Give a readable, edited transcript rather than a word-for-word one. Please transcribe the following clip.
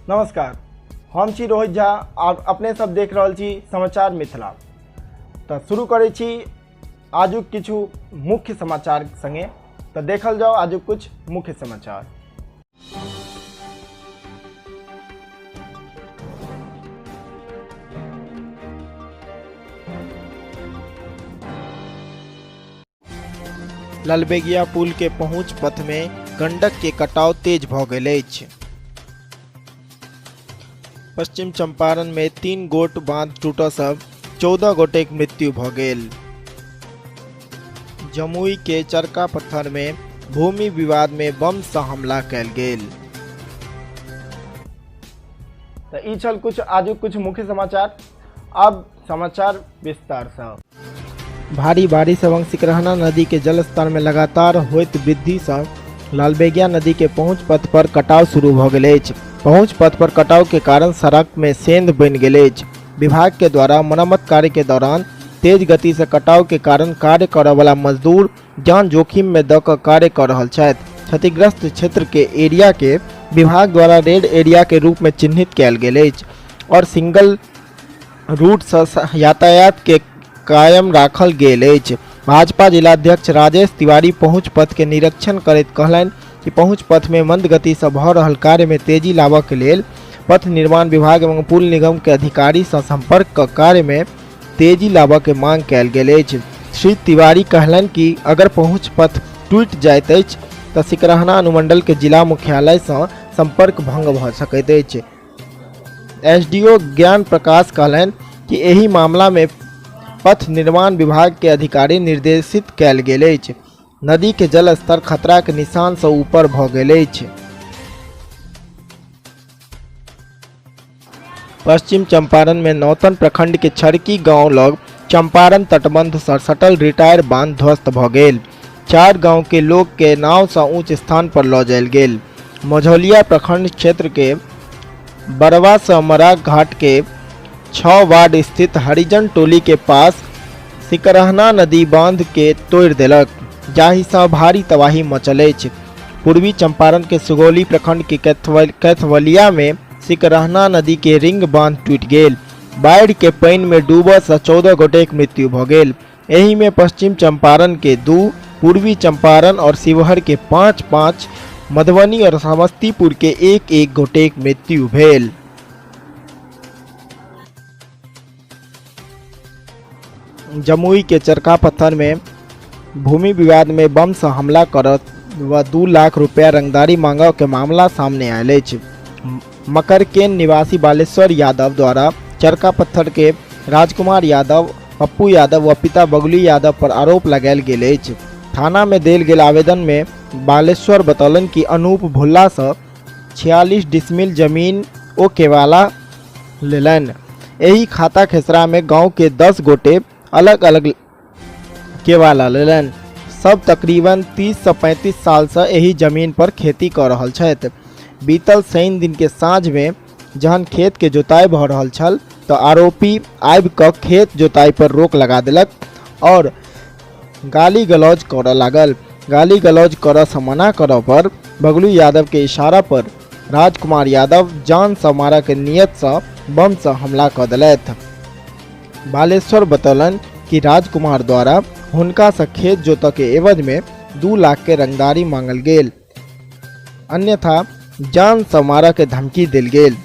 नमस्कार, हम छी रोहित झा और अपने सब देख रहल छी समाचार मिथिला। तऽ शुरू करै छी आजुक किछु मुख्य समाचार संगे। तऽ देखल जाओ आजुक कुछ मुख्य समाचार। लालबेगिया पुल के पहुंच पथ में गंडक के कटाव तेज भ गेल अछि। पश्चिम चंपारण में 3 गोट बांध टूटऽ सँ 14 गोटेक मृत्यु भ गेल। जमुई के चरका पत्थर में भूमि विवाद में बम सँ हमला कयल गेल। तऽ ई छल कुछ आजुक कुछ मुख्य समाचार। अब समाचार विस्तार सँ। भारी बारिश एवं सिकरहना नदी के जलस्तर में लगातार होइत वृद्धि सँ लालबेगिया नदी के पहुंच पथ पर कटाव शुरू भ गेल अछि। पहुंच पथ पर कटाव के कारण सड़क में सेंध बनि गेल अछि। विभाग के द्वारा मरम्मत कार्य के दौरान तेज गति से कटाव के कारण कार्य करऽ वाला मजदूर जान जोखिम में द कऽ कार्य कऽ रहल छथि। क्षतिग्रस्त क्षेत्र के एरिया के विभाग द्वारा रेड एरिया के रूप में चिन्हित कयल गेल अछि और सिंगल रूट सँ यातायात के कायम राखल गेल अछि। भाजपा जिलाध्यक्ष राजेश तिवारी पहुंच पथ के निरीक्षण करैत कहलनि कि पहुंच पथ में मंद गति सँ भऽ रहल कार्य में तेजी लाबऽ के लेल पथ निर्माण विभाग एवं पुल निगम के अधिकारी सँ संपर्क कऽ कार्य में तेजी लाबऽ के मांग कयल गेल अछि। श्री तिवारी कहलनि कि अगर पहुंच पथ टूटि जाइत अछि तऽ सिकरहना अनुमंडल के जिला मुख्यालय सँ संपर्क भंग भऽ सकैत अछि। एसडीओ ज्ञान प्रकाश कहलनि कि एहि मामला में पथ निर्माण विभाग के अधिकारी निर्देशित कयल गेल अछि। नदी के जलस्तर खतरा के निशान सँ ऊपर भऽ गेल अछि। पश्चिम चंपारण में नौतन प्रखंड के छड़की गांव लग चंपारण तटबंध सँ सटल रिटायर बांध ध्वस्त भऽ गेल। 4 गांव के लोक के नाव सँ ऊंच स्थान पर लऽ जायल गेल। मझौलिया प्रखंड क्षेत्र के बरवा सँ मरा घाट के 6 वार्ड स्थित हरिजन टोली के पास सिकरहना नदी बांध के तोड़ि देलक, जाहि सँ भारी तबाही मचल अछि। पूर्वी चंपारण के सुगौली प्रखंड के कैथवलिया में सिकरहना नदी के रिंग बांध टूटि गेल। बाढ़ि के पानि में डूबऽ सँ 14 गोटेक मृत्यु भऽ गेल। एहि में पश्चिम चंपारण के 2, पूर्वी चंपारण और शिवहर के 5-5, मधुबनी और समस्तीपुर के 1-1 गोटेक मृत्यु भेल। जमुई के चरखा पत्थर में भूमि विवाद में बम से हमला करत व 2 लाख रुपया रंगदारी मांगऽ के मामला सामने आयल अछि। मकरकेन निवासी बालेश्वर यादव द्वारा चरखा पत्थर के राजकुमार यादव, पप्पू यादव व पिता बगुली यादव पर आरोप लगायल गेल अछि। थाना में देल गेल आवेदन में बालेश्वर बतौलनि कि अनूप भुल्ला सँ 46 डिसमिल जमीन ओ केवाला लेलनि। एहि खाता खेसरा में गांव के 10 गोटे अलग अलग केवाला लेलनि। सब तकरीबन 30 सँ 35 साल सँ एहि जमीन पर खेती कऽ रहल छथि। बीतल शनि दिन के साँझ में जहन खेत के जोताई भऽ रहल छल तऽ आरोपी आबि कऽ खेत जोताई पर रोक लगा देलक और गाली गलौज करऽ लागल। गाली गलौज करऽ सँ मना करऽ पर बगलू यादव के इशारा पर राजकुमार यादव जान सँ मारऽ के नियत सँ बम सँ हमला कऽ देलथि। बालेश्वर बतौलनि कि राजकुमार द्वारा हुनका सँ खेत जोतऽ के एवज में 2 लाख के रंगदारी मांगल गेल, अन्यथा जान सँ मारऽ के धमकी देल गेल।